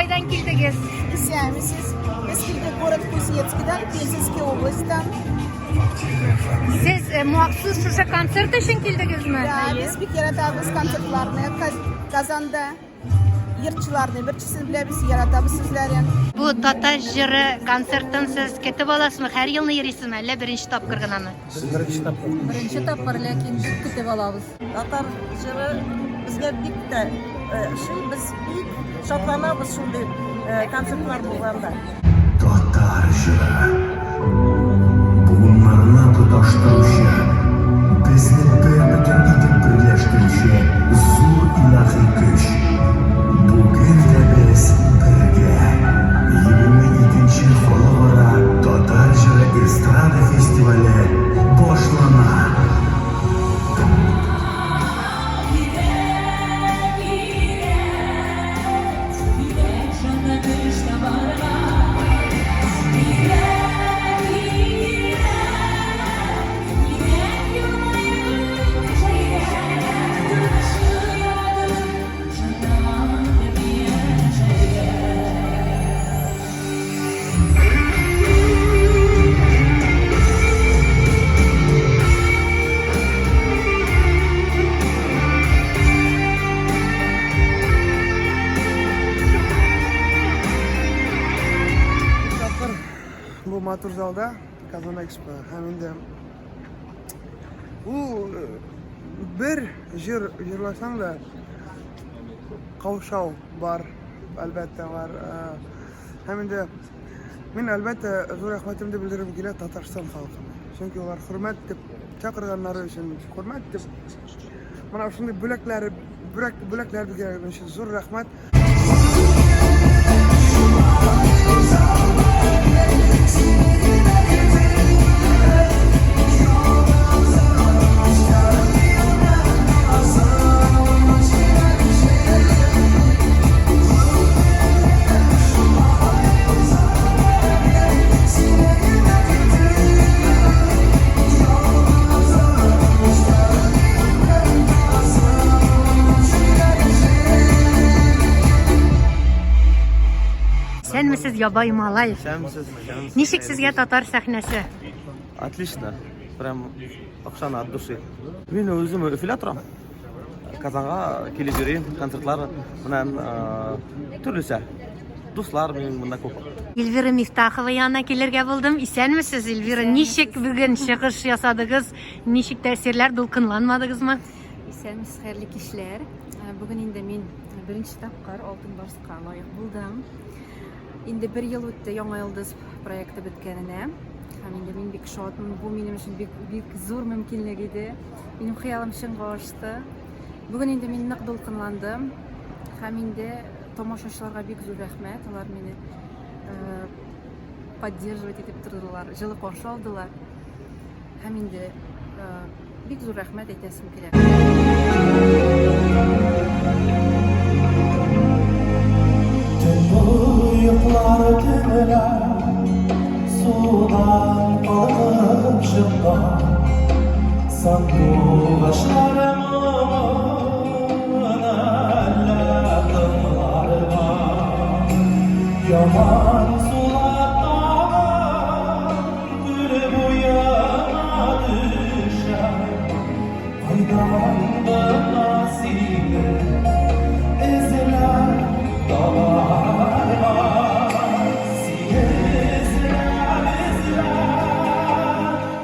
кайдан килдегез? Исәнмесез. Без килдек город Кузнецкидан, Пензенский областьтан. Сез э, махсус шушы концерт өчен килдегезме? Да, без бик яратабыз концертларны Казанда. Йырчыларны берчесен беләбез, яратабыз сүзләрен. Бу татар җыры концертын сез көтеп аласызмы? Һәр елны йөрисезме, әллә беренче тапкыр гынамы? Беренче тапкыр. Беренче тапкыр, ләкин бик көтеп алабыз. Татар җыры безгә бик тә ошый, без бик шатланабыз шундый концертлар булганда. Татар җыры. Буыннарны тоташтыручы, безне бербөтен итеп берләштерүче зур илаһи көч. Бүген дә без бергә. 22 нче халыкара Татар җыры эстрада фестивале башлана! Тапкыр бу матур залда Казан Экспо һәм инде ул э, бер җыр җырласаң да каушау бар, әлбәттә бар. Э, һәм инде Мин, әлбәттә, зур рәхмәтемне белдерергә килә Татарстан халкына. Чөнки алар хөрмәт дип чакырганнары өчен, хөрмәт дип менә шундый бүләкләр, бүләк, бүләкләр биргән өчен зур рәхмәт. Исәнмесез, ябай малай. Исәнмесез. Исәнмесез. Ничек сезгә татар сәхнәсе? Отлично. Прям охшана от души. Мин үзем Өфелә торам. Казанга килеп йөрим, концертлар белән төрлечә. Дуслар минем монда күп. Эльвира Мифтахова янына килергә булдым. Исәнмесез, Эльвира. Ничек бүген чыгыш ясадыгыз? Ничек тәэсирләр, дулкынланмадыгызмы? Исәнмесез, хәерле кичләр. Бүген инде мин беренче тапкыр Алтын Барска лаек булдым. Инде бер ел үтте Яңа йолдыз проекты беткәненә. Һәм инде мин бик шатмын. Бу минем өчен бик бик зур мөмкинлек иде. Минем хыялым чынга ашты. Бүген инде мин нык дулкынландым. Һәм инде тамашачыларга бик зур рәхмәт. Алар мине э, поддерживать итеп тордылар, җылы каршы алдылар. Һәм инде э, бик зур рәхмәт әйтәсем килә. Төнбоеклар төнлә судан калкып чыккан Сандугачлар моңын әллә тыңларга Яман сулап тагын күл буена төшә Кайдан гына сине эзләп табарга Сине эзләп, эзләп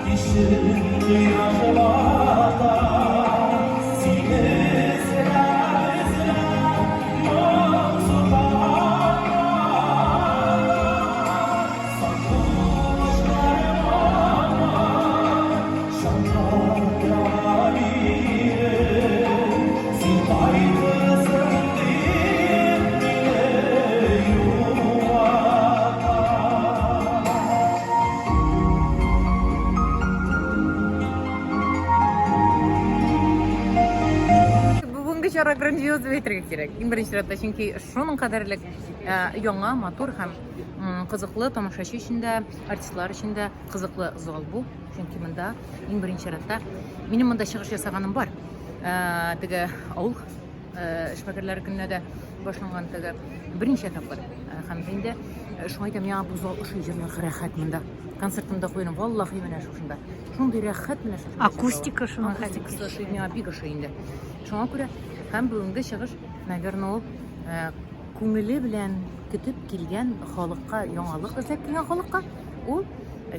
кичен кояш бата Сине эзләп, эзләп моңсу таңнарда Сандугачлар моңы Бүгенге чара грандиоз дип әйтергә кирәк. Иң беренче чиратта, чөнки шуның кадәрлек яңа, матур һәм кызыклы тамашачы өчен дә, артистлар өчен дә кызыклы зал бу. Чөнки монда иң беренче чиратта минем монда чыгыш ясаганым бар. Теге авыл эшмәкәрләре көненә дә башланган теге Берничә тапкыр. Һәм инде шуңа әйтәм, миңа бу зал ошый, җырларга рәхәт монда. Концертымда куйдым, валлахи менә шушында. Шундый рәхәт менә шушында. Акустика шуның Акустикасы ошый, миңа бик ошый инде. Шуңа күрә һәм бүгенге чыгыш, наверное, ул күңеле белән көтеп килгән халыкка, яңалык эзләп килгән халыкка, ул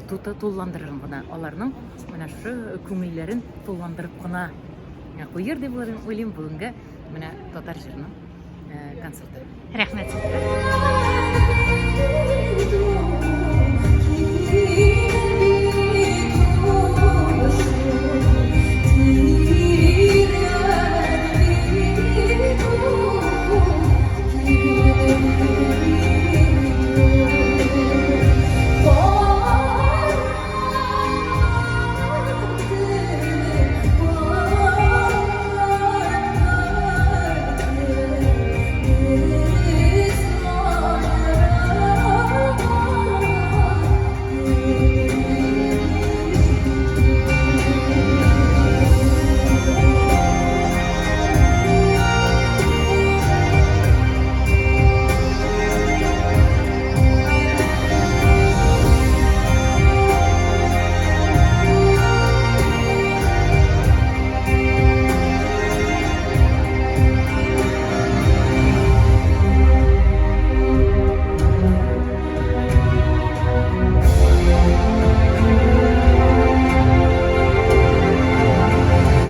туты тулландырыр гына. Аларның менә шушы күңелләрен тулландырып кына куер дип уйлыйм бүгенге менә татар җырының концерты. Рәхмәт сезгә.